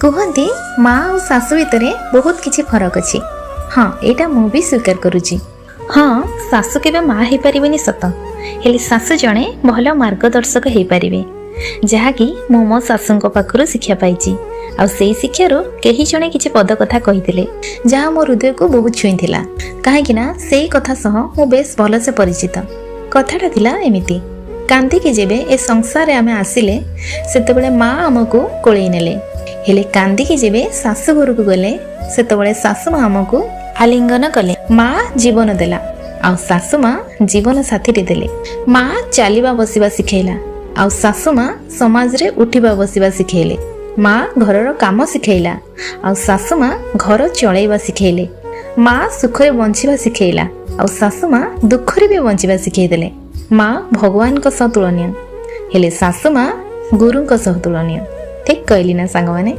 କୁହନ୍ତି, ମା ଆଉ ଶାଶୁ ଭିତରେ ବହୁତ କିଛି ଫରକ ଅଛି। ହଁ, ଏଇଟା ମୁଁ ବି ସ୍ୱୀକାର କରୁଛି। ହଁ, ଶାଶୁ କେବେ ମା ହେଇପାରିବେନି ସତ, ହେଲେ ଶାଶୁ ଜଣେ ଭଲ ମାର୍ଗଦର୍ଶକ ହେଇପାରିବେ, ଯାହାକି ମୁଁ ମୋ ଶାଶୁଙ୍କ ପାଖରୁ ଶିକ୍ଷା ପାଇଛି। ଆଉ ସେଇ ଶିକ୍ଷାରୁ କେହି ଜଣେ କିଛି ପଦ କଥା କହିଥିଲେ, ଯାହା ମୋ ହୃଦୟକୁ ବହୁତ ଛୁଇଁଥିଲା, କାହିଁକି ନା ସେଇ କଥା ସହ ମୁଁ ବେଶ ଭଲସେ ପରିଚିତ। କଥାଟା ଥିଲା ଏମିତି: କାନ୍ଦିକି ଯେବେ ଏ ସଂସାରରେ ଆମେ ଆସିଲେ, ସେତେବେଳେ ମା ଆମକୁ କୋଳେଇ ନେଲେ। ହେଲେ କାନ୍ଦିକି ଯେବେ ଶାଶୁ ଘରକୁ ଗଲେ, ସେତେବେଳେ ଶାଶୁ ମା ଆମକୁ ଆଲିଙ୍ଗନ କଲେ। ମା ଜୀବନ ଦେଲା ଆଉ ଶାଶୁ ମା ଜୀବନ ସାଥୀଟି ଦେଲେ। ମା ଚାଲିବା ବସିବା ଶିଖେଇଲା ଆଉ ଶାଶୁ ମା ସମାଜରେ ଉଠିବା ବସିବା ଶିଖେଇଲେ। ମା ଘରର କାମ ଶିଖେଇଲା ଆଉ ଶାଶୁ ମା ଘର ଚଳେଇବା ଶିଖେଇଲେ। ମା ସୁଖରେ ବଞ୍ଚିବା ଶିଖେଇଲା ଆଉ ଶାଶୁ ମା ଦୁଃଖରେ ବି ବଞ୍ଚିବା ଶିଖେଇଦେଲେ। ମା ଭଗବାନଙ୍କ ସହ ତୁଳନୀୟ, ହେଲେ ଶାଶୁ ମା ଗୁରୁଙ୍କ ସହ ତୁଳନୀୟ। ଠିକ୍ କହିଲି ନା ସାଙ୍ଗମାନେ?